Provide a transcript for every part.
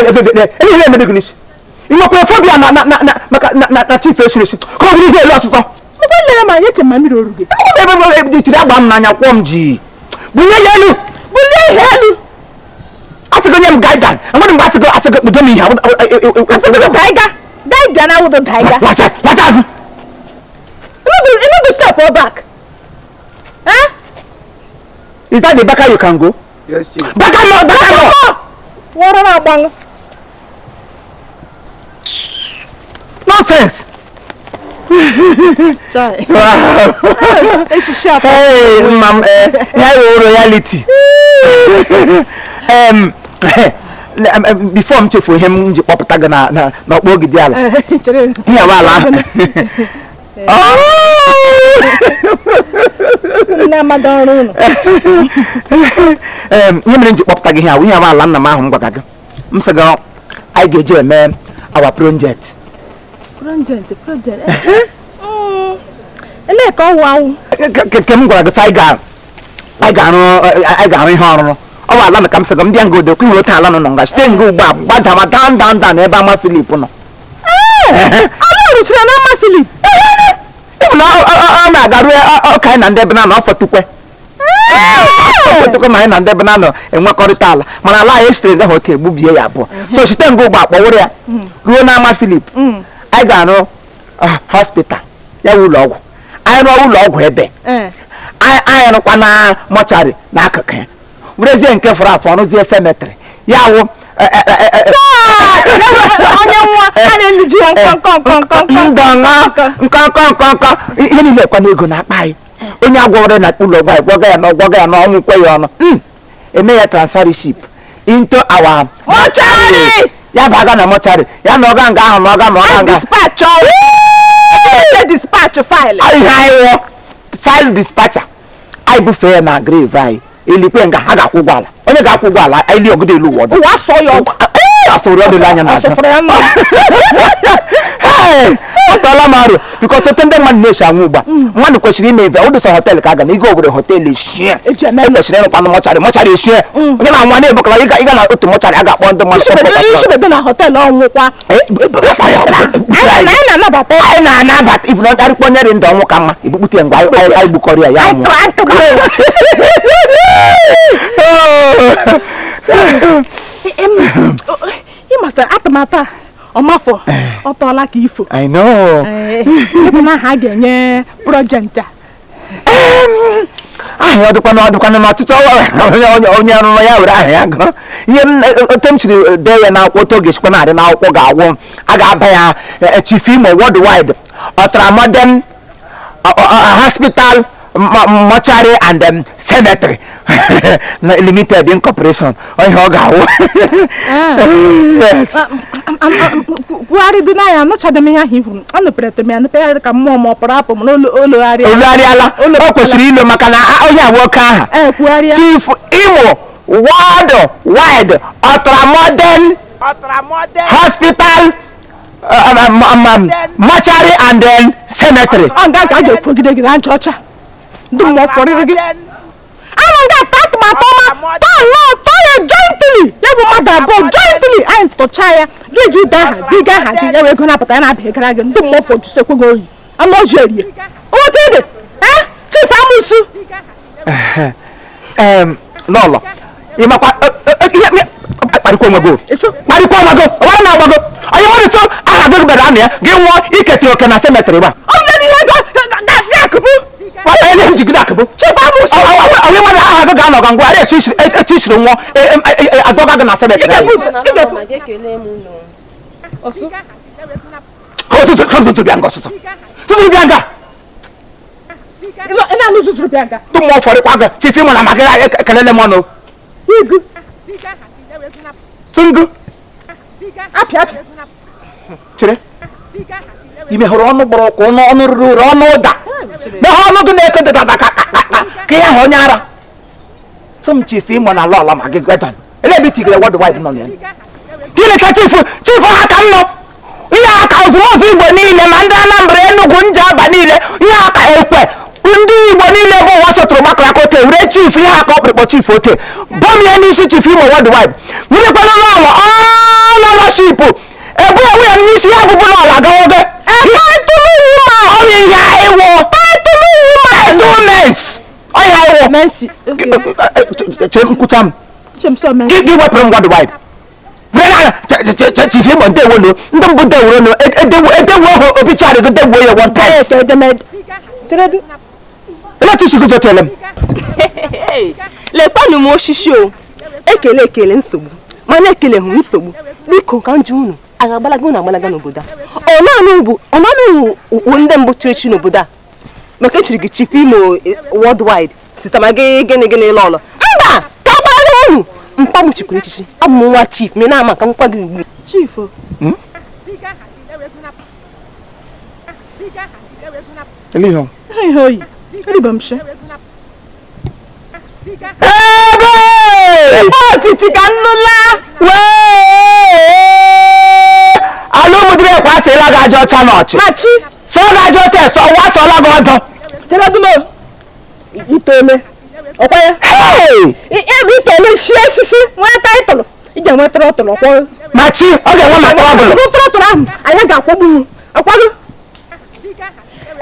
Ihe na-emebe gị n'isi ị nwekwara phobia na na na na maka na na na chief esiri esi ka ọ bụrụ ihe elu ọsụsọ. Ụgbọ nlere ma eche ma mmiri oru gị. Ebe tiri agba m n'anya kwụọ m ji bunye ya elu. Bulie ihe elu. Asịgo nye m guidance, enwere mgbe asịgo asịgo kpudo m ihe. Asịgo daiga daiga na awụdo daiga. Lacha lacha azụ. You no go step or back. Eh? Is that the backer you can go? Yes, chief. Baka no, baka no. Wọrọ na-agbanụ. Nonsense. Chai. Wow. Eshishi atọ. Hey, mam, ya wụ royalty. Before m chefuo ihe m ji kpọpụta gị na na n'ọkpọ ogidi ala. Chere. Ihe awa ala ahụ. Oh! Nne amada ọrụ ụlọ. Ihe mere m ji kpọpụta gị ihe awụ ihe awa ala nna m ahụ m gwara gị. M sị gị anyị ga-eji eme our project. Project, project. Elee ka ọ wụ awụ? Ke m gwara gị sị anyị ga-arụ ihe ọrụrụ. Ọ bụ ala na ka m sị gị m bịa nga odo kwa otu ala nọ nga site nga ugbu a gbadama down down down ebe ama Filip nọ. Ala rụchara n'ama Filip. Ịfụ na ọ na-aga ruo ọka anyị na ndị ebe na-anọ ọfọtukwe ọfọtukwe ma anyị na ndị ebe na-anọ enwekọrịta ala, mana ala anyị esitere nga hotel gbubie ya abụọ, so site nga ugbu a kpọwụrụ ya ruo n'ama Filip, anyị ga-arụ hospital, ya wụ ụlọ ọgwụ. Anyị rụọ ụlọ ọgwụ ebe anyị rụkwa na mortuary n'akụkụ ya, werezie nke fọrọ afọ rụzie cemetery, ya wụ Onye nwa a na-eliji ya nkọ nkọ nkọ nkọ. Ndọṅọ nkọnkọ nkọnkọ ihe niile ekwa n'ego na-akpa anyị. Onye agwọrọ na ụlọ ọgwụ anyị gwọga ya na ọgwọga ya na ọnwụ kwe ya ọnụ, eme ya transfership into our Mortuary! Ya baga na mortuary ya na ọga nga ahụ na ọga na ọga nga. Dispatch ọrụ. Dispatch file. Ihe anyị wụ file dispatcher, anyị bufee ya na grave anyị elikwe nga ha ga-akwụ ụgwọ ala. Onye ga-akwụ ụgwọ ala anyị li ọgụdọ elu ụwa ọdụ. Ụwa sọ ya ọgụ. Asụrụ ọdụla anya n'azụ. Asụfụrụ ya mma. Hey! Ọ tọọla m arụ because ote ndị mmadụ na-esi anwụ ugbu a, mmadụ kwesịrị ime ive ụdị sọ hotel ka a ga na ịga obodo hotel eshie. Eji eme. E kwesịrị ịrụkwanụ mortuary, mortuary eshie. Onye na-anwa na-ebukọla ịga na otu mortuary a ga-akpọ ndị mmadụ. Ishibedo na hotel ọnwụkwa. Anyị Anyị na-anabata. Anyị na-anabata ibu na arịkpọ onye dị ndụ ọnwụ ka mma ibukpute ya ngwa anyị gbukọrọ ya ya nwụọ. Anyị tụrụ. Ịmasa atụmatụ a ọmafọ ọ tọọla ka ifo. I know. Ebe na aha a ga-enye project a? Aha ya ọ dịkwana n'ọtụtụ onye ọrụrụ ya were aha ya gụọ ihe m otu m siri dee ya n'akwụkwọ, otu ọ ga-esikwa na-adị n'akwụkwọ ga-agwụ a ga-aba ya Chief Imo Worldwide Ultramodern Hospital Mortuary and Cemetery Limited Incorporation. Ọ ihe ọ ga-awụ, yes. Kwugharị dị n'anya, anụchaghị m ihe ahụ i kwuru. Anụpere m ya anụpegharị ka mmụọ ma ọ pụrụ apụ m na ologharịa. Olugharịala, o kwesịrị ilo maka na onye a nwoke aha. Ee, kwugharịa. Chief Imo Worldwide Ultramodern Hospital Mortuary and then Cemetery. Ọ nga ka a ga-ekwugide gị na ncha ọcha ndị mmụọ fọrịrị gị ama nga atọ atụmatụ ọma tọọ nnọọ, tọọ ya jointly, ya bụ mmadụ abụọ jointly anyị tụchaa ya, gị gị dee aha gị gaa aha gị, ya wee ego na-apụta ya na-abịa gị. Ndị mmụọ fọ jisekwe gị oyi anụ ọjị erie otu ede eh Chief Amusu. Lọlọ, ị makwa ihe kparịkwa onwe gị o. Eso. Kparịkwa onwe gị, ọ gbara na-agbago onye mmadụ so aha gị bịara na ya gị nwụọ iketara oke na cemetery gba. Ọ bụ ihe ego ga-akụpụ. Nwata ihe njigide akụbụ. Chief Amusu. Onye mmadụ aha gị ga-anọ ga ngwa etu isiri nwụọ adọga gị na cemetery anyị. Ị ga-ebu Ekele m unu. Ọsụ. Ka ọsụsụ ka ọsụsụ bịa nga, ọsụsụ sụsụ bịa nga. Ị na-anụ zụzụrụ bịa nga. Tụ mmụọ fọrịkwa gị, Chief Imo na ma gị ekelele m ọnụ. Igu. Sụngụ. Apịa apịa. Chere, ị mehụrụ ọnụ gbọrọ ụkwụ ọnụ ọnụ ruru uru ọnụ ụda mehe ọnụ gị na-eke dada ka ka ka ka ihe ahụ onye ara sị m Chief Imo na lọlọ ma gị gwedon ele ebe itigere worldwide nọ na ya. Gịnị ka chief chief ha ka m nọ ihe aka ozumozu Igbo niile ma ndị Anambra, Enugu, Njaba niile, ihe aka ekwe ndị Igbo niile bụ ụwa sọtụrụ gbakọrọ aka ote were chief ihe aka ọkpụrụkpọ chief ote bọm ya n'isi Chief Imo Worldwide nwurekwana n'ụlọ. Leadership ebe onwe ya n'isi ya bụbụ n'ala gawa oge. Title woman. Ọ bụ ihe anyị wụ. Title woman. Title ọ ihe anyị wụ. Mercy. Chere nkwụcha m. Uche m sọ Mercy. Gị wepụrụ m worldwide. Were na Chief Imo ndewo no ndị mbụ ndeworo no edewo edewo ahụ obituary gị dewuo ya one time. Ee, edemede. Cheredu. Elee isi guzo tele m? Lekwanụ m osisi o ekele ekele nsogbu mana ekele hụ nsogbu. Biko ka njụ unu a ga-agbalaga unu agbalaga n'obodo a. Ọ naanị bụ ọ naanị wu ndị mbụ chiri echi n'obodo a maka echiri gị Chief Imo worldwide site ma gị gịnị gịnị lọlọ mba ka agbalaga unu mpa m chikwara echichi abụ m nwa chief ma ị na-ama ka m kwa gị ugbu. Chief o. Ele ihe ọ? Ihe oyi. Eribe m shi. Ebe! Otiti ka nnụla. Wee! Ala ụmụdịrị ekwe asịla gị aja ọcha n'ọchị. Ma chi. Sọ gị aja ọcha ese ọwa asọla gị ọdọ. Cheredu m. Itole. Ọkwa ya. Hey! Ebe itole shi esisi nwee taịtụlụ. Ị ga-enwe trọtụlụ ọkwa. Ma chi, ọ ga-enwe ma trọbụlụ. Trọtụlụ ahụ anyị ga-akwọgbu m. Ọkwago.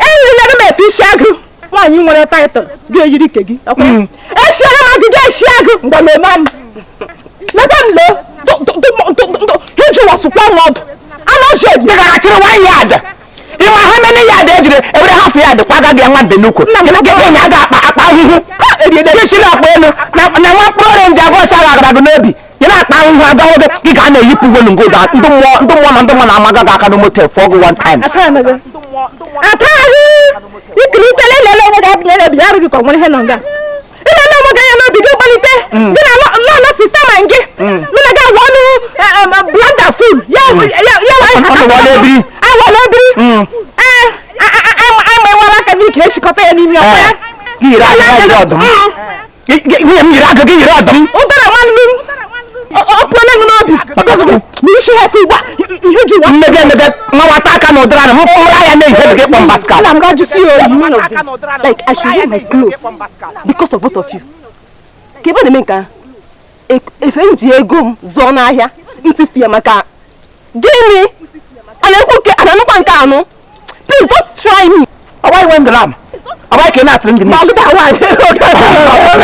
Eyirila m efe isi agụ. Nwaanyị nwere taịtụl ga-eyiri ike gị. Ọkwa ya. Esiere m agụ ga-esi agụ mgbe m eme m. Leta m loo. Hejụwasụkwa m ọdụ. Anọzi Ị gaghachiri one yard. Ị ma ha many yard ejiri ewere half yard kwaga gị nwa mbe n'ukwu. Gị nya aga akpa akpa ahụhụ. Gị siri akpa elu na na nwa mkpụrụ orenji abụọ sa agara gị n'obi. Ị na-akpa ahụhụ agaghị gị gị ga na-eyipụ uwe ngo da ndị mmụọ ndị mmụọ na ndị mmụọ na-amaga gị aka na moto fụọ gị one time. Ata ahụ ikilitele lele onwe gị abịa n'obi ya arụghị ka ọ nwere ihe nọ nga ilele onwe gị anya n'obi gị gbalite gị na lọlọ sista ma gị mụ na gị agwa ọnụ blanda ful ya ya ya Ọnụ wọla ebiri. awọla ebiri ee ama ịwara aka n'ike eshikọta ya n'ime ọkwa ya Gị yiri agụ ya yiri ọdụm. Nwunye m yiri agụ gị yiri ọdụm. Ụdara nwanne m ọ pụọla m n'obi Maka Chukwu. Ma isi ha ugbu a ihe ji ụwa Mmega emega nwa nwata aka na ụdara na mkpụrụ anya na-ehe dị gị kpọm Pascal. Nna m rajụsi ya oyi. Man of this, like I should wear my clothes because of both of you. Ka ebe na-eme nke ahụ, efe m ji ego m zụọ n'ahịa ntịfu ya maka gịnị? A na-ekwu nke a na-anụkwa nke anụ. Please don't try me. Ọwa iwe ndụlam. Ọwa ike na-atụrụ ndị Ma n'isi. ọgụta nwaanyị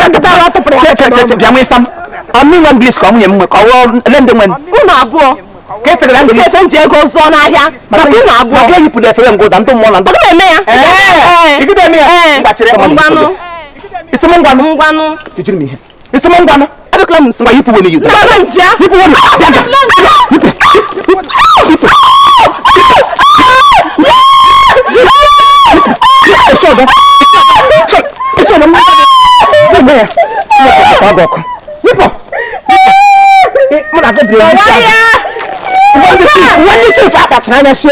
ọgụta nwaanyị tụpụrụ ya. Che che che che bịa nwee sam. Ọ mmiri nwe English ka ọ nwunye m nwe ka ọ wụọ ele ndị nwe m. Unu abụọ. Ka esi gara Ntịfu English. efe m ji ego zụọ n'ahịa maka unu abụọ. Maka eyipụrụ efere ngụda ndị mmụọ na ndị. Ọ gaghị eme ya. Ee. Igide eme ya. Ee. Mgbachiri ya. Ngwanụ. Isi m ngwanụ. Ngwanụ. Jijiri m ihe. Isi m ngwanụ. Abịakwala m nso. Ngwa yipụ uwe m yi. Ngwanụ nje. Yipụ uwe m. Bịa ga. Yipụ. Yipụ. Esi ọdọ. Esi ọdọ. Esi ọdọ. Ọgụ ọkụ. Yipụ. Mụ na gị biri isi agụ. Uwe ndị chief akpachara anya sie.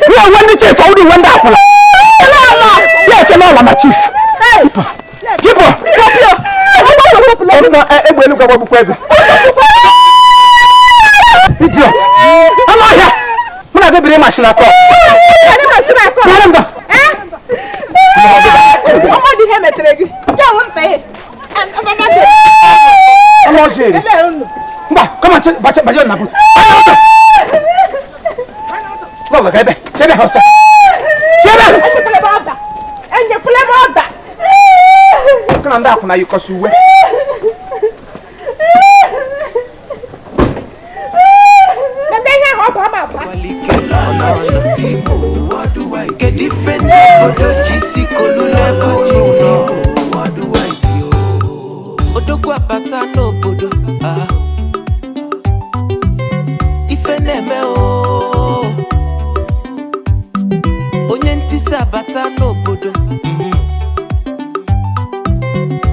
Uwe ndị chief ọ wụrụ uwe ndị akwụna. Ya ekele ọla ma chief. Yipụ. Yipụ. Egbe elu gbagbukwa ego. Idiot. Anụ ọhịa. Mụ na gị biri mashin akọ. Bịara m ga. Ọmọdé ihe metere gị. Ya wụ nta ya. Anụ ọhịa eri. Mba, come on, baje baje na bu. Lọlọ ga ebe. Chebe ha ọsọ. Chebe. Enyekwala m ọda. Kana ndị akwụna yikọsi uwe. Ebe ihe ahụ ọ bụ ama abụọ. Kedu ife n'obodo ji si kolu n'ebe unu nọ? Odogwu abata n'obodo ah. Ife na-eme o onye ntịsi abata n'obodo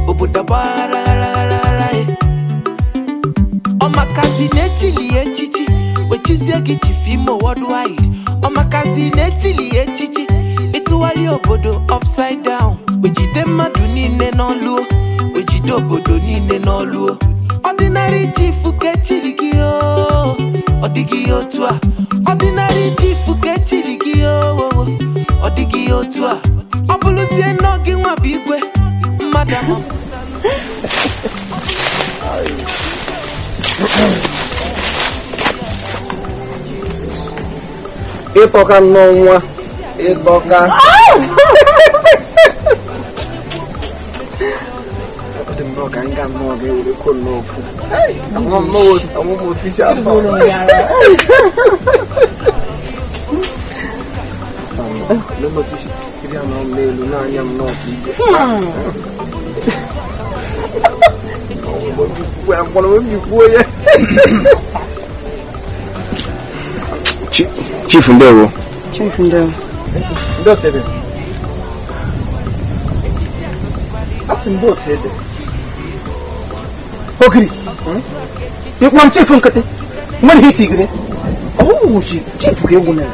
obodo agbaghara ghara ghara e. Ọmakazi na-echili ya echichi wechizie gị Chief Imo worldwide. Ọmakazi na-echili ya echichi ịtụgharị obodo upside down wejide mmadụ niile n'ọlụo wejide obodo niile n'ọlụo. Ordinary chief ka echiri gị o ọ dịghị otu a. Ordinary chief ka echiri gị o ọ dịghị otu a. Ọ bụrụzie nnọọ gị nwa bụ igwe mmadụ amapụtalụ. Ịtọka nnọọ nwa. Ịtọka. Ọ dị nnọọ ka nga nnọọ ga-ewere kwuo nnọọ okwu. Ama m otu isi afọ. Ịbịa nọ m n'elu n'anya m nọọ ka ije. Chief ndewo. Chief ndewo. Ndị otu ebe. Asị ndị otu ebe. Ogiri. Ịkpọ m chief nkịtị. Nwere ihe iti gịrị. Ọwụwụ chi chief ka egwu mere.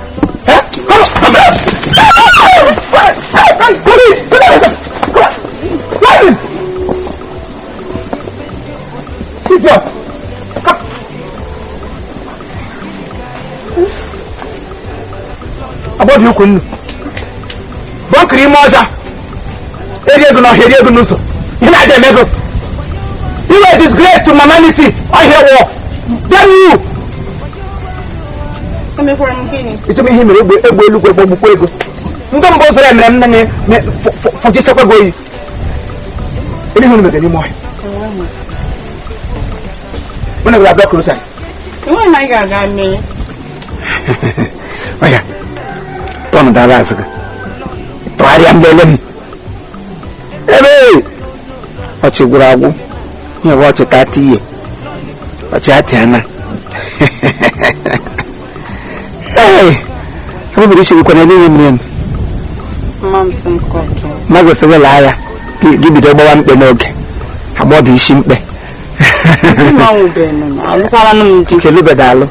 Agbọdị ukwu nnu bọnkịrị ime ọja eri ego n'ọhịa eri ego n'ụzọ ihe na-adị eme ego. You are disgrace to humanity. Ọhịa wọ damn you. Ịtụm ihe mere egbe elugwe gbagbukwa ego ndị mbụ zụrụ emere m nne fọjisekwa gị oyi ele ihe mega n'ime ọhịa unu gara abịa kụrụ anyị. Ọya tọnụ dara azụ gị tụgharịa m lele m ebe ọchị gwụrụ agwụ ihe bụ ọchị ka ati ihe ọchị atị ana ee ebe isi gwụkwana ebe ihe mmiri mma gosiri laa ya gị bido gbawa mkpe n'oge agbọdọ isi mkpe kelubeda alụ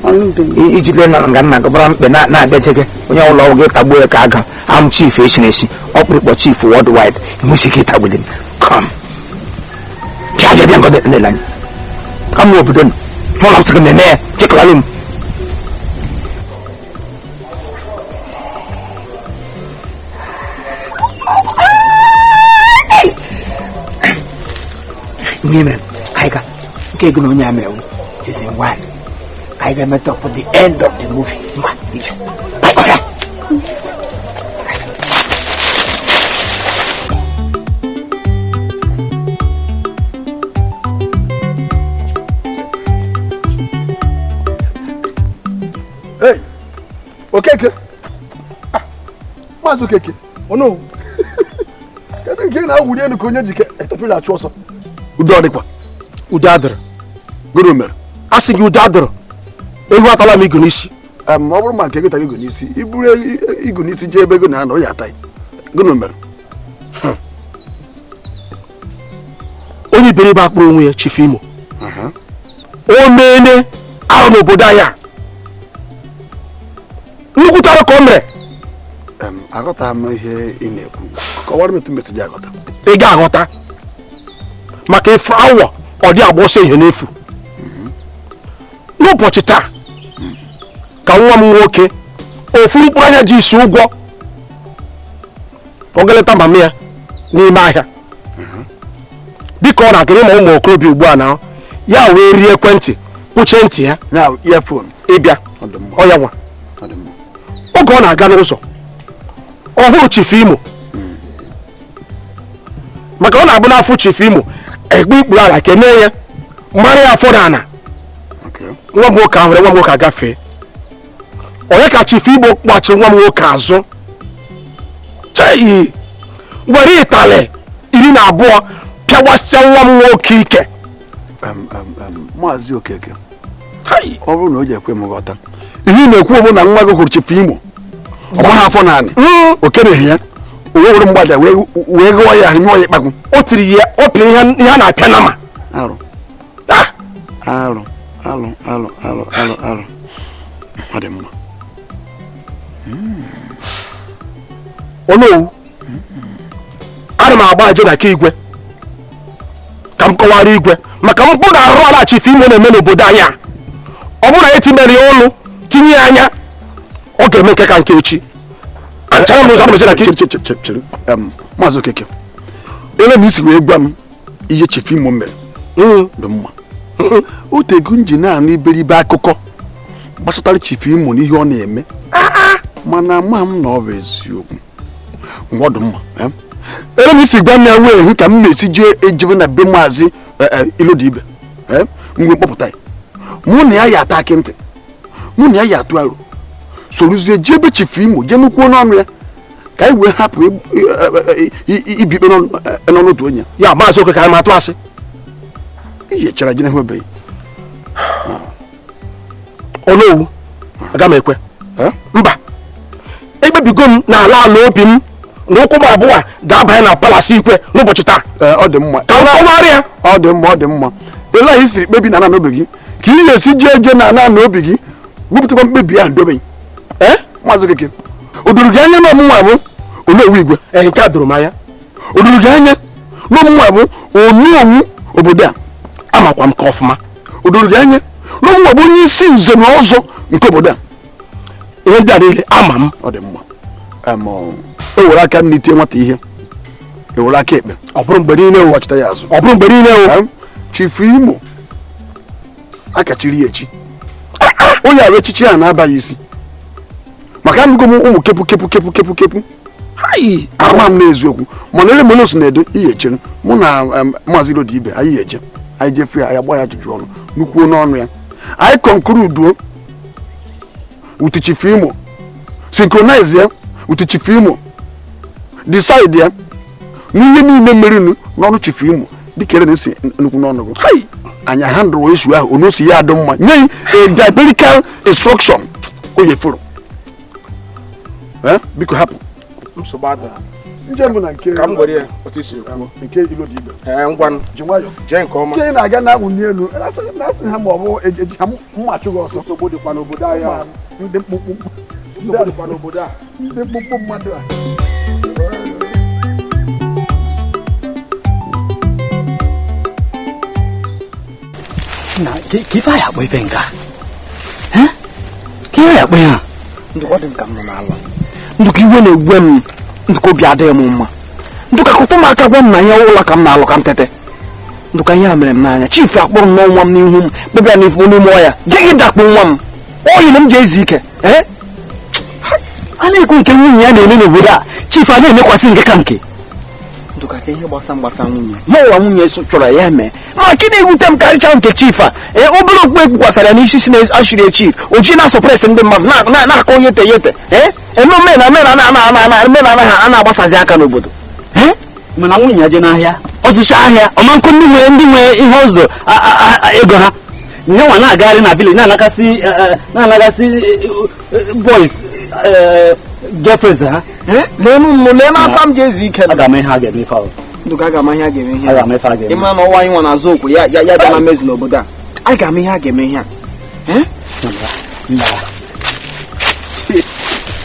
ijide na nga nna gị gbara mkpe na-abịaje gị onye ụlọ ọgwụ gị tagbuo ya ka aga am chief echiri echi ọkpụrụkpọ chief worldwide enweghị ike ịtagbuli m kam bịa bịa ngọdị nlele anyị kam n'obodo nụ n'ụlọ m sị gị na-eme ya chekọrọ m. Ihe mere anyị ga nke ego na onye a mere season 1 anyị ga-emetọ for the end of the movie. Ngwa ije. Bye. Hey, Okeke. Maazị Okeke, ọnụ. Kedu nke na-awụli elu ka onye ji etapịla achụ ọsọ? Udo ọdịkwa. Udo adịrị. Gịnị mere? A sị gị udo adịrị. Ewu atala m igu n'isi. Ma ọ bụrụ ma nke gị tara igu n'isi, i buru igu n'isi jee ebe ego na-anọ, ya ata ya. Gịnị mere? Onye iberibe akpụrụ onwe ya Chief Imo. O meene arụ n'obodo anyị a. Nnukwu arụ ka o mere. Aghọta m ihe ị na-ekwu. Kọwara m etu m esi ji aghọta. Ị ga-aghọta. Maka efu awọ ọ dị agba ọsọ ihe n'efu. N'ụbọchị taa ka nwa m nwoke ofu mkpụrụ anya ji isi ụgwọ ka ọ ga-eleta mama ya n'ime ahịa dịka ọ na-agịrị ma ụmụ okorobịa ugbu a na ya wee rie ekwentị kwuchie ntị ya ịbịa ọ ya nwa oge ọ na-aga n'ụzọ ọ hụrụ Chief Imo maka ọ na-abụ n'afọ Chief Imo egbe ikpuru ala kene ya mara ya afọ n'ala nwa m nwoke ahụrụ nwa m nwoke agafee onye ka Chief Imo kpachiri nwa m nwoke azụ chei were ịtalị 12 pịagbasịa nwa m nwoke ike. Maazị Okeke, ọ bụrụ na o ji ekwe m ghọta ihe ị na-ekwu bụ na nwa gị hụrụ Chief Imo ọ gbaghị afọ naanị o kereghị ya o were mgbaja wee gụọ ya ahụ nyụọ ya ịkpagbu o tiri ya o pịrị ihe a na-apịa nama arụ arụ arụ arụ arụ arụ arụ ọ dị mma. Onowu ana m agba aje na ke igwe ka m kọwara igwe maka mkpụ na arụ ala Chief Imo na-eme n'obodo anyị a ọ bụrụ na etimere ya ọnụ tinye ya anya ọ ga-eme nke ka nke echi. Maazị Okeke, ele m isi wee gwa m ihe Chief Imo mere dị mma. Otego m ji na-anụ iberibe akụkọ gbasatara Chief Imo n'ihe ọ na-eme. Mana ama m na ọ bụ eziokwu. Ngwa dị mma. Ere m isi gwa m ya wee hụ ka m na-esi jee ejebe na be maazị Ilodibe. Ngwe mkpọpụta ya. Mụ na ya ya ata akị ntị. Mụ na ya ya atụ aro. Sorozie jee ebe Chief Imo jee nukwuo n'ọnụ ya. Ka anyị wee hapụ ibi ikpe n'ọnụ otu onye. Ya maazị Okeke anyị ma atụ asị. Ihe chara ji na ebeghị. Onowu, aga m ekwe. Mba, ekpebigo m n'ala ala obi m na ụkwụ m abụọ ga-abanye na palasi ikwe n'ụbọchị taa. Ọ dị mma. Ka m kọwarị ya. Ọ dị mma, ọ dị mma. Ele anyị siri kpebi na ana obi gị ka ị ga-esi jee eje na ana obi gị wepụtakwa mkpebi ahụ dobe. Maazị Okeke, o doro gị anya na ọmụnwa bụ Onowu Igwe? Nke a doro m anya. O doro gị anya na ọmụnwa bụ Onowu obodo a? Amakwa m ka ọfụma. O doro gị anya na ọmụnwa bụ onye isi nze na ọzọ nke obodo a? Ihe ndị a niile ama m. Ọ dị mma. E were aka m n'itie nwata ihe, e were aka ekpe. Ọ bụrụ mgbe niile o wachita ya azụ. Ọ bụrụ mgbe niile o. Chief Imo akachiri ya echi. Onye ahụ echichi a na-abaghị isi. Maka anụgo m ụmụ kepu kepu kepu kepu kepu. Ama m n'eziokwu. Mana ele mgbe si na-edo ihe echere mụ na maazị Ilodibe anyị eje. Anyị jefu ya, anyị agba ya ajụjụ ọnụ nukwuo n'ọnụ ya. Anyị conclude with Chief Imo, synchronize ya with Chief Imo, decide ya n'ihe niile merinu n'ọnụ Chief Imo dịka ere na-esi nnukwu n'ọnụ gị. Anyị handle issue ahụ onosi ya adị mma nye a diabolical instruction o yefuru. Biko hapụ. Nsogbu adịghị. Njem na nke ka m gwere ya otu isi ekwu. Nke Ilodibe. Ngwanụ. Ji nwayọọ. Jee nke ọma. Nke na-aga na-awụnye elu na-asị ha ma ọ bụ eji ha mma achụ gị ọsọ. Nsogbu dịkwa n'obodo anyị a. Ndị mkpụmkpụ. Nsogbu dịkwa n'obodo a. Ndị mkpụmkpụ mmadụ a. Na ka ife anyị akpọ ife nka. Ka ihe akpọ ya? Ndụkọ dị m ka m nọ n'ala. Ndụkọ iwe na-egwe m. Ndụkọ obi adịghị m mma. Ndụkọ akụtụ m aka gwa m na ihe ụlọ ka m na-alụ ka m tete. Ndụkọ ihe a mere m n'anya. Chief akpọrọ m n'ọnwa m n'ihu m kpebịa n'ifu n'ime ọya. Jee gị dakpo nwa m. Oyi na m ji ezu ike. A na-ekwu nke nwunye ya na-eme n'obodo a. Chief a na-emekwasị nke ka nke. Ndụka ka ihe gbasa mgbasa nwunye. Ma ụwa nwunye chọrọ ya mee. Ma nke na-ewute m karịcha nke chief a. Obere okpu ekwukwasara ya n'isi si na ashiri chief. Oji na-asọpresị ndị mmadụ na-akọ onye te yete. Eme omenala ha a na-agbasazi aka n'obodo. Mana nwunye ya je n'ahịa. Ọzụcha ahịa. Ọmankụ ndị nwe ihe ụzọ ego ha. Nyenwa na-agagharị na village na-anagasị boys girlfriends ha. Leenụ m lee n'aka m ji ezu ike. Aga m ihe a ga-eme ife ahụ. Ndụka aga m ihe a ga-eme ihe. Aga m ife a ga-eme. Ịma na ọnwa anyị nwa na-azụ okwu ya ya bịa na mmezu n'obodo a. Anyị ga-ama ihe a ga-eme ihe a.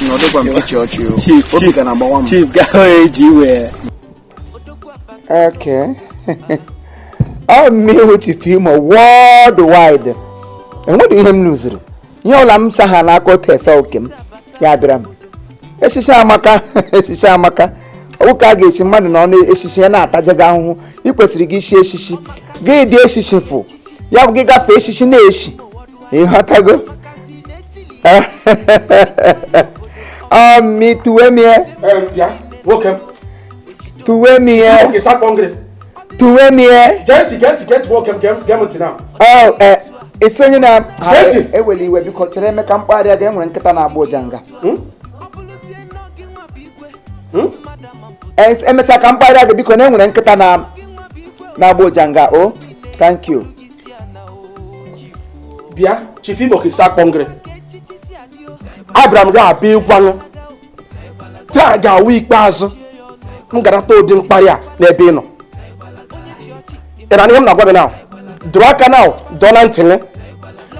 Nọdụkwa m ịchị ọchị o. Obi ka na-agbawa m. Chief gaa eji iwe. Okay. Ọ mmiri Chief Imo worldwide. Enweghị ihe m lụzuru. Ihe ọla m sa ha n'aka otu ese oke m ya bịara m. Esisi amaka, esisi amaka. Ọ ka a ga-esi mmadụ n'ọnụ esisi ya na-ataje gị ahụhụ. Ị kwesịrị gị isi esisi. Gị dị esisi fụ. Ya bụ gị gafee esisi na-esi. Ịghọtago? Ọ mi tuwe mie. Ya, nwoke m. Tuwe mie. Nwoke sakpọ ngịrị. Tuwe mie. Gee ntị, gee ntị, gee ntị nwoke m, gee m ntị na. Oh, esi onye na eweli iwe biko chere Emeka mkpagharịa ga enwere nkịta na-agba ụja nga. Emechaa ka mkpagharịa gị biko na enwere nkịta na-agba ụja nga o. Thank you. Bịa, Chief Imo ka esi akpọ ngịrị. Abịara m ga-abịa ịgwanụ. Taa ga-awụ ikpeazụ m ga-anata ụdị mkparị a n'ebe ị nọ. Ị na ihe m na-agwa gị na dụrụ aka na dọọ na ntị gị.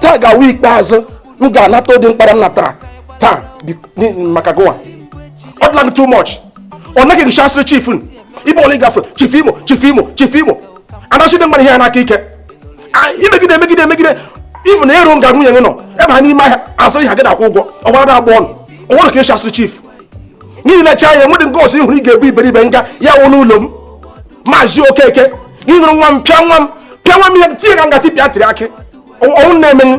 Taa ga-awụ ikpeazụ m ga-anata ụdị mkparị m natara taa maka gụnwa. Ọ dịla gị too much. Ọ naghị gị chasịrị chief ibe ọla ịgafe Chief Imo, Chief Imo, Chief Imo. Anachide mmadụ ihe ya n'aka ike. Imegide emegide emegide even na ịrụ nga nwunye gị nọ ebe ha n'ime ahịa asịrị ha gị na-akwụ ụgwọ ọgbara na-agba ọnụ. Ọ nwere ka esi asịrị chief. N'ihi na cha ya enwedị ngosi ịhụrụ ị ga-ebu iberibe nga ya wụ n'ụlọ m. Maazị Okeke ịnụrụ nwa m pịa nwa m pịa nwa m ihe tinye ka nga tipịa tịrị akị ọnwụ na-emenwu.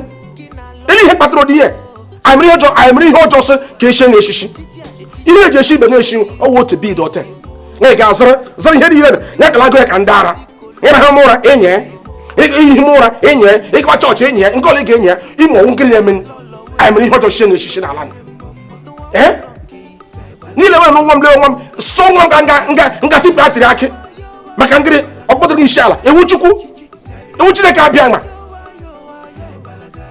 Ele ihe kpatara ụdị ihe Anyị mere ihe ọjọọ sị ka eshie na eshishi ihe eji eshi ibe na-eshi ọwụ otu bid ote na ị ga-azụrụ zụrụ ihe niile ya kala agụ ya ka ndị ara ịrahụ m ụra enye ihi m ụra enye ịgawa chọọchị enye nke ọla ị ga-enye ime ọnwụ nkiri na-eme. Anyị mere ihe ọjọọ shie na eshishi n'ala ee niile nwere nwa m lee nwa m sọ nwa m ka nga nga tipụ atịrị akị maka ngịrị ọkpọtụrụ gị isi ala ewu chukwu ewu Chineke abịa nwa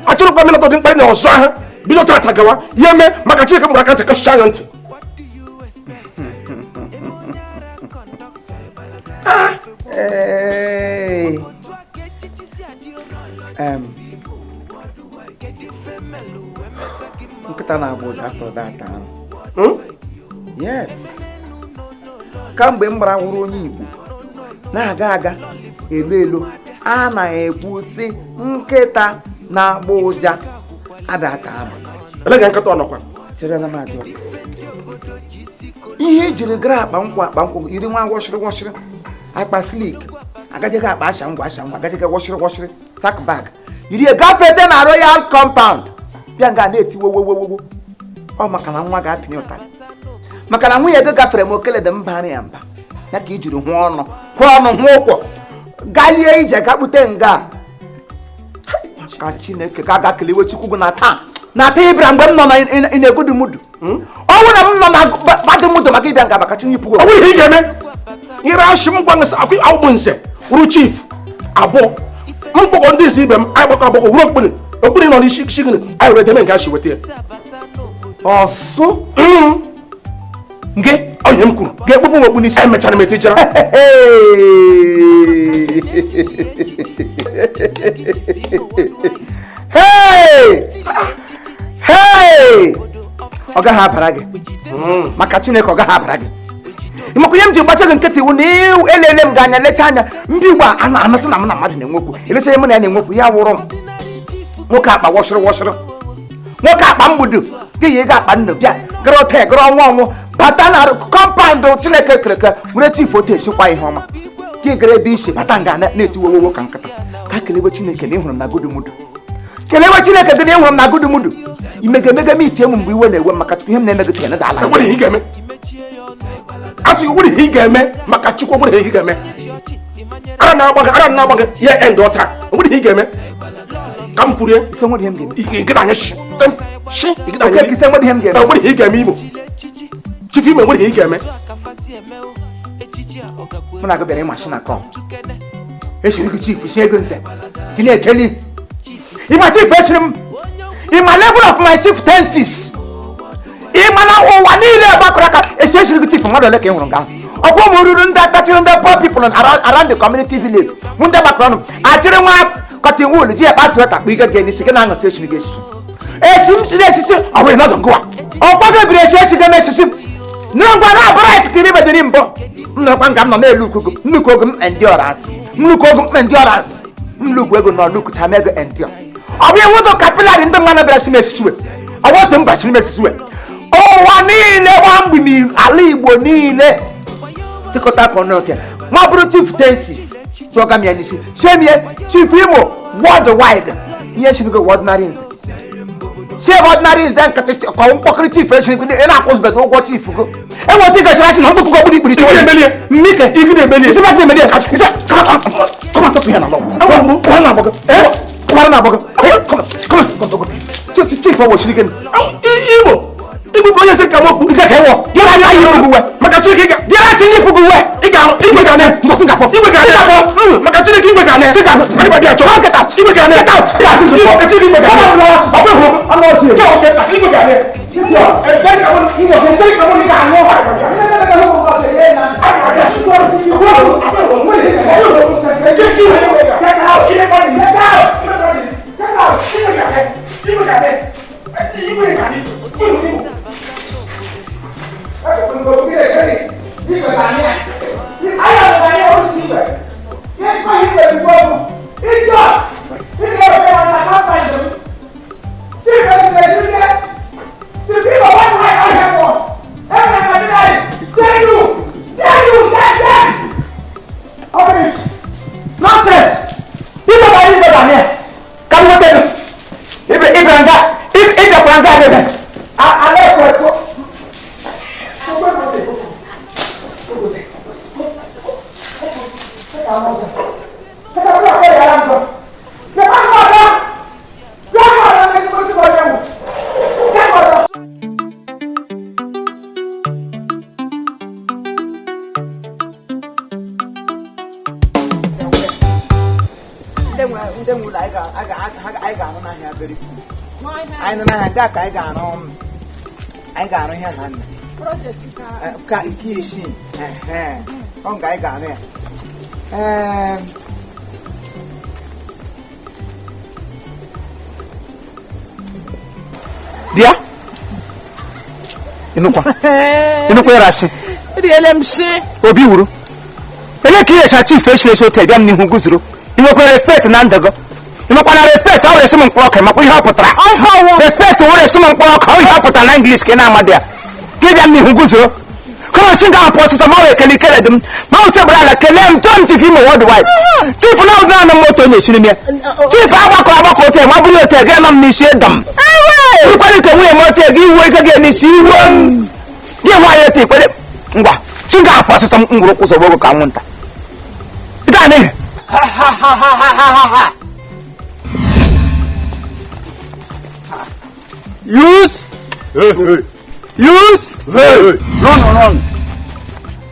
achọrọkwa m ịnọtọ dị mkparị na ọzọ ahụ bido tata gawa ya eme maka Chineke mụrụ aka ntị kachicha anya ntị. Nkịta na-agba ụja asọ data ahụ. Yes. Kamgbe m gbara wụrụ onye Igbo na-aga aga elo elo a na-ekwu sị nkịta na-agba ụja adata anụ. Elega nkịta ọ nọkwa? Chere na m ajụ. Ihe ejiri gara akpa nkwụ yiri nwa wọshịrị wọshịrị akpa slik agajega akpa asha ngwa agajega wọshịrị wọshịrị sack bag yiri gafete na Royal Compound bịa nga na-eti wowowowo ọ maka na nwa ga-apịnye ụtarị maka na nwunye gị gafere m okele dị mba ya mba ya ka i jiri hụ ọnụ hụ ụkwụ galie ije ga kpute nga ka Chineke ka aga kelewe Chukwu gị na taa ịbịara mgbe m nọ na na-egodu mudu ọ bụrụ na m nọ na badumudu maka ịbịa nga maka Chineke ọ bụrụ ihe ị ga-eme nyere ashị m gwa nsị akwụ awụgbụ nze wuru chief abụọ mkpọkọ ndị isi ibe m anyị gbakọ agbakọ wuru okpiri okpiri nọ n'isi isi gịnị anyị were deme nke ashị weta ya ọsụ nke onye m kwuru ga-ekpupụ m okpu n'isi emechara m etijara. Hey! Hey! Ọ gaghị abara gị maka Chineke ọ gaghị abara gị maka ihe m ji gbacha gị nkịtị iwu na elele m gị anya lecha anya ndị Igbo a na-amasị na m na mmadụ na-enwekwu elecha ihe mụ na ya na-enwekwu ya wụrụ m nwoke akpa wọshịrị wọshịrị nwoke akpa mgbudu gị yi ego akpa nnu bịa gara ote gara ọnwụ ọnwụ bata na kọmpaụndụ Chineke kere were chief otu esikwa ihe ọma gị gara ebe isi bata nga na-etiwowowo ka nkịta ka kelewe Chineke na ịhụrụ m na gudumudu kelewe Chineke gị na ịhụrụ m na gudumudu imegemege m itie m mgbe iwe na-ewe m maka Chukwu ihe m na-eme gị Chineke na-ala a sị nwere ihe ị ga-eme maka Chukwu nwere ihe ị ga-eme ara na-agba gị ya end ọta nwere ihe ị ga-eme ka m kwurie ise nwere ihe m ga-eme nwere ihe ị ga-eme Imo Chief Imo nwere ihe ị ga-eme mụ na gị bịara ịmashi na kọm eshiri gị chief si ego nze ji na-ekeli ịma chief eshiri m ịma level of my chief tenses ịma na ụwa niile gbakọrọ aka esi eshiri gị chief mmadụ ole ka ị hụrụ nga ọkwa ụmụ ruru ndị atachiri ndị poor people around the community village mụ ndị gbakọrọ ọnụ achịrị nwa cotton wool ji ekpa sweta kpụ ike gị n'isi gị na-aṅụsị eshiri gị eshishi esi m siri esisi ọ bụghị nọdụ ngụwa ọkwa gị biri esi esi gị m esisi nụrụ ngwa na abụrụ ice cream bediri mbụ m nọrọkwa nga m nọ na-elu ukugo nnukwu ogo m endurance nnukwu ogo m endurance m lukwu ego nọ lukucha m ego endure ọ bụ enwetụ kapịlarị ndị mmadụ bịara si m esisiwe ọ bụ otu mba siri m esisiwe ụwa niile gba mgbe ala Igbo niile tịkọta ka ọnụ ma bụrụ chief tensis tụọga m ya n'isi sie m ya Chief Imo worldwide ihe siri gị ordinary nze sie ordinary nze nkịtị ka mkpọkịrị chief esiri gị ị na-akwụzibeghị ụgwọ chief gị enweta ị gasịrị asị na mkpụkọ gburu ikpiri mmike chief ọ wosiri gị Imo igbu ka onye sị ka m okpu ike ka ịwọ gịra anya yi ifugu uwe maka Chineke gịra tinye ifugu uwe ị ga-ahụ igwe ga mbọsị ga-apọ igwe ga maka Chineke igwe ga igwe bịa chọọ igwe ga maka Chineke igwe ga ọ bụ hụ nke oke igwe ga Nonsense! Ibe Ndị nwe ụlọ anyị ga-arụ n'ahịa very soon. Anyị nọ n'ahịa nke a ka anyị ga-arụ ihe ha nna ka nke isii ọ nga anyị ga-arụ ya. Bịa ịnụkwa ịrasị obi wuru ele ka ihe chief eshiri eshi otu bịa m n'ihu guzoro. I nwekwara respect na ndụ gị? I nwekwara respect? Ọ resi m mkpụrụ ọka makwa ihe ọ pụtara. Respect wụ resi m mkpụrụ ọka, ọ ihe ọ pụtara na English ka ị na-amadị ya. Ka ị bịa m n'ihu guzoro kọmọsị nga apụ ọsịsọ ma ọ wee kele ikele dị m ma ọ sebụrụ ala kelee m tọọ m Chief Imo worldwide. Chief na ọdụ naanị m moto onye esiri m ya. Chief agbakọ agbakọ otu ma bụrụ otu ege nọ m n'isi ịdọ m. Ikwere nke nwunye m otu ege iwu ego gị n'isi iwu m. Gị nwaanyị otu ikwere ngwa chi nga apụ ọsịsọ m ngwụrụ ụzọ gbogbo ka anwụnta. Ị gaa n'ihi. Ha ha ha ha ha ha ha. Use. Use. Run run.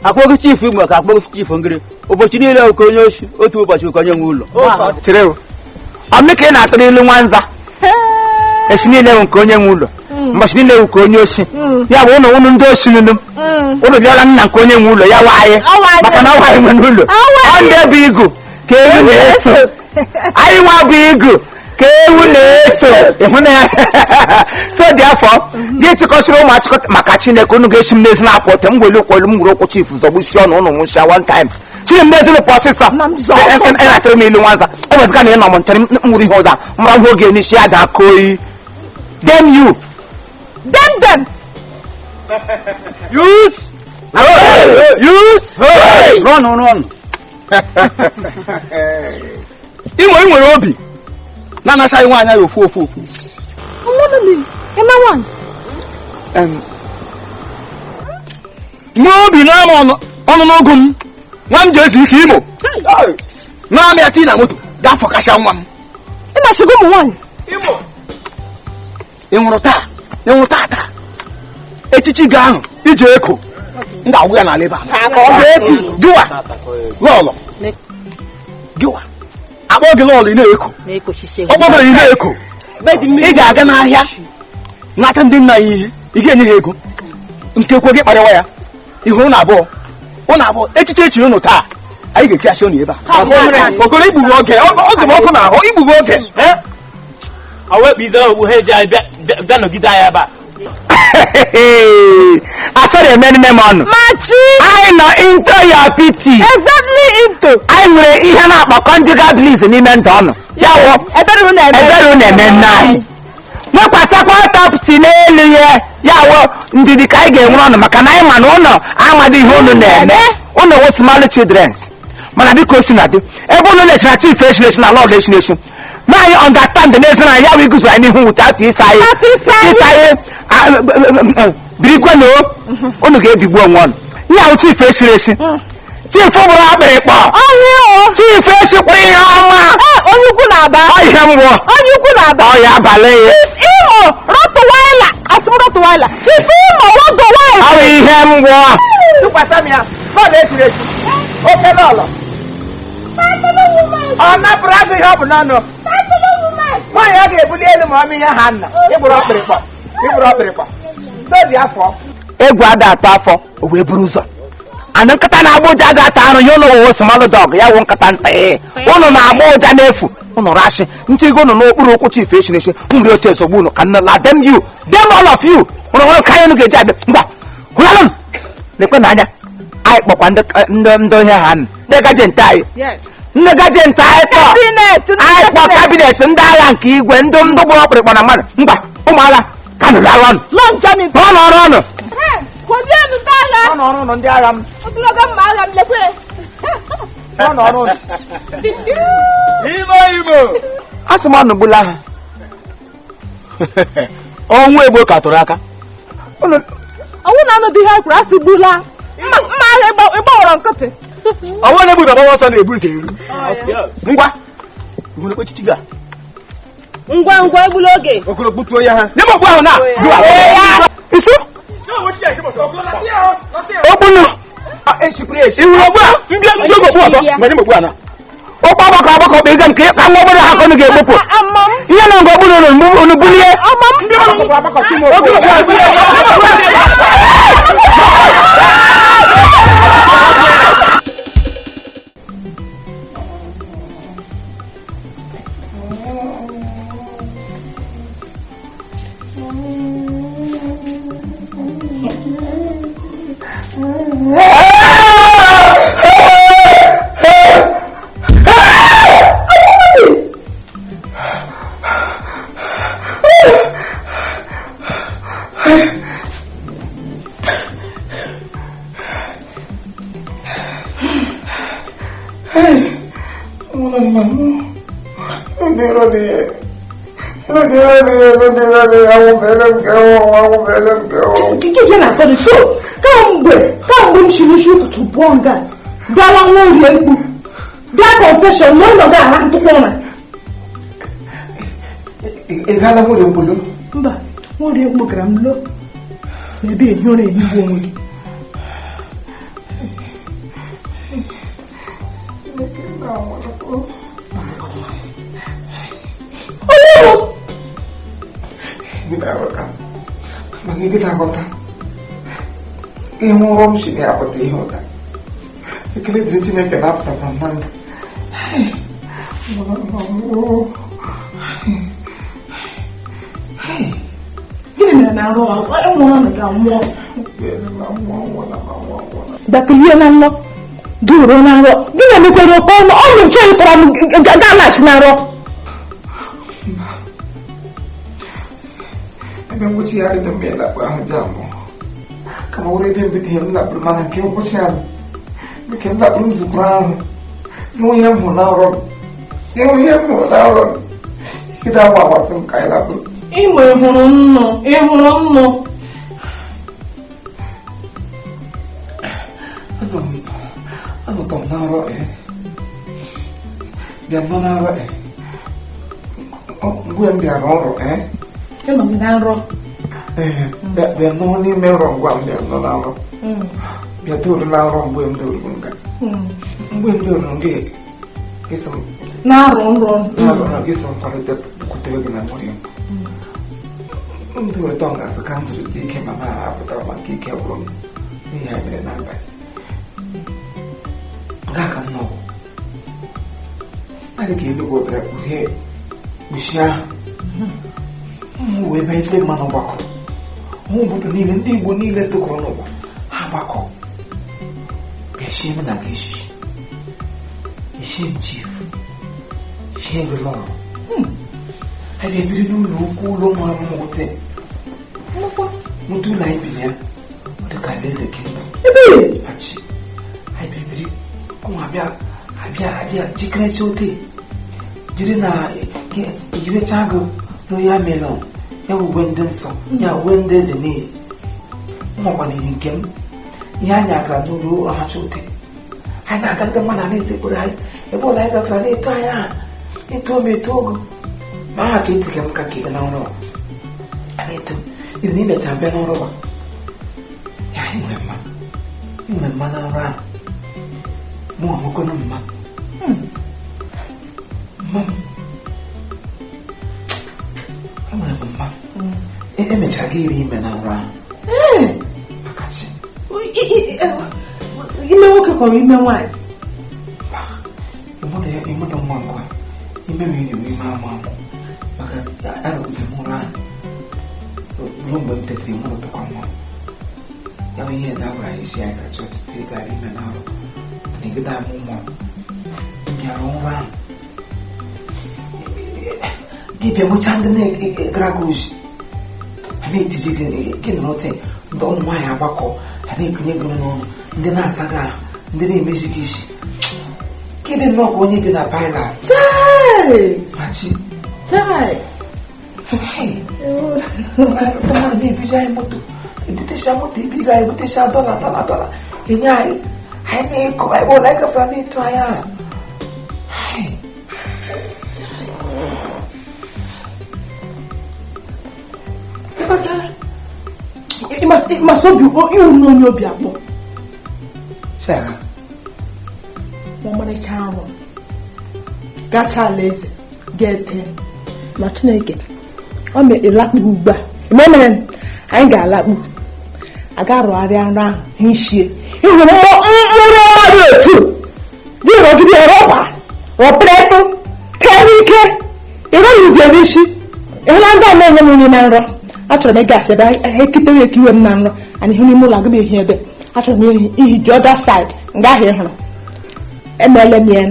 Akpọghị chief Imo ka akpọghị chief Ngiri. Ụbọchị niile oke onye oshi, otu ụbọchị oke onye nwe ụlọ. Chere o. Ọ ka ị na-atụrụ ilu nwanza. Echi niile bụ nke onye nwe ụlọ. Mbọchị niile bụ nke onye oshi. Ya bụ ụnụ ụnụ ndị oshi nụnụ. Ụnụ bịara nna nke onye nwe ụlọ ya wa anyị. Maka na ọ anyị nwe n'ụlọ. Ọ ndị bụ igu ka ewu na-eso. Anyị nwa bụ igu ka ewu na-eso. Ịhụ na ya. So dị afọ gị chịkọchiri ụmụ achịkọta maka Chineke unu ga-esi m n'ezi na-apụ ọtọ m gwere ụkwụ elu m gwere ụkwụ chief zọgbusi ọnụ ụnụ nwụsịa one time. Chiri m n'ezi ụpụ ọsịsọ ị na-atụrụ m ilu nwanza. Ọ bụzịga na ị nọ m nchere m nwụrụ ihe ụda mra hụ oge n'isi ya ga-akụ oyi. Damn you. Damn them. Use. Use. Run run. Imo ị nwere obi na-anachaghị nwaanyị ya ofu ofu ofu. Nwee obi na-ama ọnụ n'ogu m nwa m ji ezu ike Imo na-amị ya tii na moto ga-afọkacha nwa m. Ị na-achịgo ụmụ nwaanyị. Imo ị nwụrụ taa ị nwụrụ taa taa echichi gị ahụ iji eko m ga-agwụ ya n'ala ebe a. Gịwa lọlọ gịwa akpọ gị lọlọ ị na-eko ọ kpọbara ị na-eko ị ga-aga n'ahịa n'aka ndị nna ya ihe ị ga-enye ha ego nke kwe gị kparịwa ya ihu ụnụ abụọ echiche echiri ụnụ taa anyị ga-echi asị ụnụ ebe a. Okoro igbugbu oge ọ dị m ọkụ n'ahụ igbugbu oge asọrọ eme nne m ọnụ. Anyị nọ into your pity. Exactly into. Anyị nwere ihe na-akpọ conjugal bliss n'ime ndụ ọnụ. Ya wụ ebere unu eme nne anyị. Nwekwasịkwa autopsy n'elu ya ya wụ ndidi ka anyị ga-enwere ọnụ maka na anyị ma na ụnọ amadị ihe ụnụ na-eme. Ụnụ wụ small children. Mana biko o si na dị ebe ụnụ na-esi na chief esi esi na lọd esi esi. Na anyị understand n'ezi na ya wụ iguzo anyị n'ihu without ịsa anyị. Ịsa anyị birikwe na unu ga-ebigbu onwe ọnụ. Ihe ahụ chief esiri esi. Chief bụrụ akpịrịkpọ. Chief esikwara ihe ọma. Onye ukwu na-aba. Ọ ihe ngwọ. Onye ukwu na-aba. Ọ ya abalị ya. Imo Rottweiler. Asị m Rottweiler. Chief Imo Rottweiler. Ọ bụ ihe ngwọ. Tụkwasị m ya. Bọọlụ esiri esi. Oke lọlọ. Ọ napụrụ agụ ihe ọ bụ n'ọnụ. Nwaanyị a ga-ebuli elu ma ọ bụ ihe ha nna. Ịgbụrụ ọkpịrịkpọ. Ịgbụrụ ọkpịrịkpọ. N'obi afọ. Egwu ada atọ afọ o wee buru ụzọ. Anụ nkịta na-agba ụja ga-ata arụ ya ụlọ wụwo small dog ya wụ nkịta nta ee. Ụnụ na-agba ụja n'efu. Ụnụ rashi nchego ụnụ n'okpuru ụkwụ chief esi n'esi nri otu ezogbu ụnụ ka nne la dem you dem all of you. Ụnụ nwere ka anyị ụnụ ga-eji abịa ngwa hụlalụ m lekwe n'anya anyị kpọkwa ndị onye ha ndị gajenti anyị. Ndị gajenti anyị kpọ anyị kpọ kabinet ndị agha nke igwe ndị ndị gburu ọkpụrịkpọ na mmadụ ngwa ụmụ agha ka nụrụ arụ ọnụ. Ọnụ ọrụ ọnụ. Ọnụ ọrụ ụnụ ndị agha m. Ọnụ ọrụ ụnụ. Imo Imo. Asị m ọnụ gbula ha. Ọnwụ egbo ka tụrụ aka. Ọnwụ na anụ dị ihe kwuru asị gbula. Mma agha ịgbawara nkịtị. Ọnwụ na-egbu baba ọsọ na-ebu ụzọ eru. Ngwa. Hụrụ echichi gị a. Ngwa ngwa egbula oge. Okoro gbutuo ya ha. Nye m okpu ahụ na. Isu. Okpunu. Iwuru okpu a. Ndị ndị okpu ọzọ. Nye m okpu a na. Okpu agbakọ agbakọ bụ ịga nke ka nwa obere ha ka unu ga-ekpopụ. Ihe na nga okpunu unu bulie. So, kamgbe m chiri isi ụtụtụ pụọ nga bịala nwa orie mkpu bịa confession na ụlọ gị ara ntụkwa ụra. Ị gaala nwa orie mkpu lo? Mba, nwa orie mkpu gara m lo n'ebe ehi ụra ehigbu onwe gị. Mana ị ga-aghọta ihe nrọ m si na-apụta ihe ụda. Ekele dịrị Chineke na-apụtakwa m na ndụ. Gịnị mere na arụ nwụrụ ọnụ ga nwụọ? Dakilie na nlọ duro na nrọ gịnị emekwere oke ọnụ ọnụ nche tọrọ m galachi na nrọ. Ebe ngwụcha ya adịghị mgbe ịlakpụ ahụ ji amụ kama were ebe mbido ihe m lakpụrụ mana nke ngwụcha ya nke m lakpụrụ nzukọ ahụ ịhụ ihe m hụrụ na nrọ ịhụ ihe m hụrụ na nrọ ịda nwa agbasị m ka anyị lakpụrụ. Ịnwe hụrụ nnụ ịhụrụ nnụ. Anọtọ m na nrọ bịa nọ na nrọ mgbe m bịara ọrụ Ịnọ m na nrọ. Bịa nọ n'ime nrọ ngwa m bịa nọ na nrọ. Bịa doro na nrọ mgbe m doro nga. Mgbe m doro nga gịsọ m. Na-arụ nrọ. Na-arụ nrọ gịsọ m kwalite bukwutere gị na nwere m. M doro tọ nga asị ka m zuru dị ike ma na-apụtara maka ike gwụrụ m n'ihi ya mere n'abalị. Nga ka m nọ. Adị ka eluigwe obere kpughee kpuchie ahụ. Ụmụ wee banye ndị mmanụ gbakọ ụmụ obodo niile ndị Igbo niile tụkọrọ n'ụwa ha gbakọ bịa m na gị eshie m chief shie gị lọrọ ha ga-ebiri n'ụlọ ukwu ụlọ mara mma ute nwute ụlọ anyị biri ya ọ dịka alaeze kingdom achi anyị bibiri ụmụ abịa abịa abịa jikerecha ote jiri na ejirecha gị royal melon ya bụ uwe ndị nsọ ya uwe ndị eze niile makwanyeghị nke m ihe anyị agara n'ụlọ ọhacha ute anyị na-aga ndị mmadụ na-ete ekpere anyị ebe ụlọ anyị gafere na-eto anyị aha eto m eto ogo ma aha ka etike m ka ka ị na nrọ na-eto ibi na imecha bịa n'ọrụ a ya anyị nwere mma nwere mma na nrọ ahụ mụ amụkwana mma mma m enwere m mma emechara gị iri ime na nrọ ahụ. Ime nwoke kọrọ ime nwaanyị. Ịmụta nwa nkwa ime m iri ime amụ amụ maka arụgide m ụra ahụ ruo mgbe m tetara ịmụrụtakwa nwa ya bụ ihe na-agwara anyị isi anyị ka chọọchị site gara ime na arụ mana egide amụ nwa m bịara ụra ahụ dibịa nwechaa ndị na-egara gị ozi a na-etiji gị gị nọrọ te ndị ụmụ nwaanyị agbakọ a na-ekunye gị n'ọnụ ndị na-asa gị ahụ ndị na-emezi gị isi gịnị nnọọ ka onye bi na Pailat machi na-ebiji anyị moto ebutecha moto ebiga anyị ebutecha dọla dọla dọla enye anyị anyị na-eko ebe ụlọ anyị gafere na-eto anyị ahụ. Ịmasị obi iwu na onye obi akpọ. Ọmarịcha arụ gacha alaeze ga-ete na Chineke ọ ma-elakpu ugbu a mgbe mere anyị ga-alakpu aga rụgharịa nrọ ahụ hishie ịhụrụ mkpụrụ mmadụ otu gị rọgide rọba rọpụretụ kee n'ike ịrọghị ubiere isi ịhụla ndị a na-enye m nri na nrọ achọrọ m ịgasị ebe eketere ekiwe m na nrọ anyị hụ n'ime ụlọ agụ m ehi ebe achọrọ m ihi the other side nga ahụ ị hụrụ emeela m ya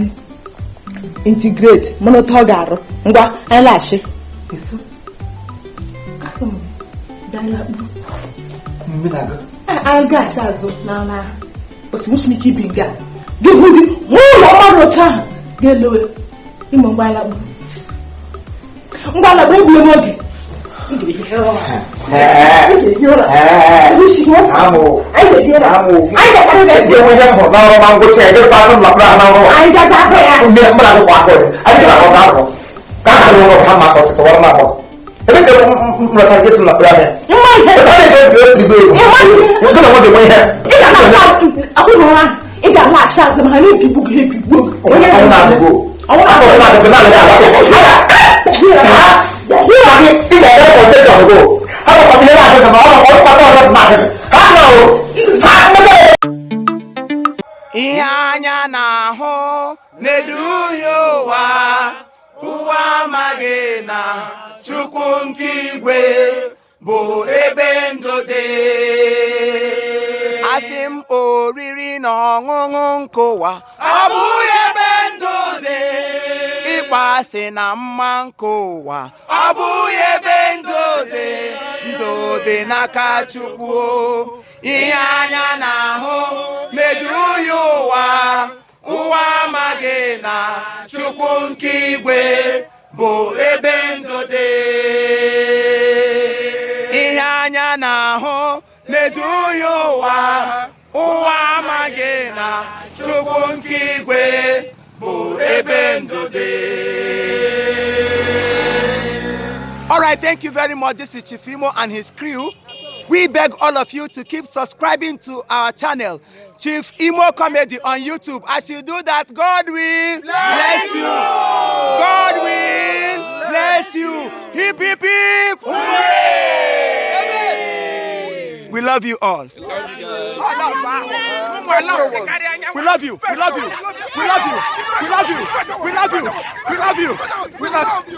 integrate mana otu ọ ga-arụ ngwa anyị laghachi anyị gaghachi azụ na ala osimiri ike ibi nga gị hụ gị hụ ụlọ mmadụ otu ahụ ga-elowe ịmụ ngwa alakpu ngwa alakpu egbuo n'oge Ị ga-alaghachi azụ ma ha na-ebigbu gị ebigbu. Ihe anya na-ahụ na-eduhie ụwa, ụwa amaghị na Chukwu nke igwe bụ ebe ndụ dị. Asị m oriri na ọṅụṅụ nke ụwa ọ bụghị ebe ndụ dị. Ịkpọ asị na mma nke ụwa ọ bụghị ebe ndụ dị. Ndụ dị n'aka Chukwu. Ihe anya na-ahụ na-eduhie ụwa, ụwa amaghị na Chukwu nke igwe bụ ebe ndụ dị. Ihe anya na-ahụ na-eduhie ụwa, ụwa amaghị na Chukwu nke igwe bụ ebe ndụ dị. All right, thank you very much. This is Chief Imo and his crew. We beg all of you to keep subscribing to our channel, Chief Imo Comedy on YouTube. As you do that, God will bless you. God will bless you. Hip, hip, hip. Hooray! We love you all. We love you. We love you. We love you. We love you. We love you. We love you. We love you.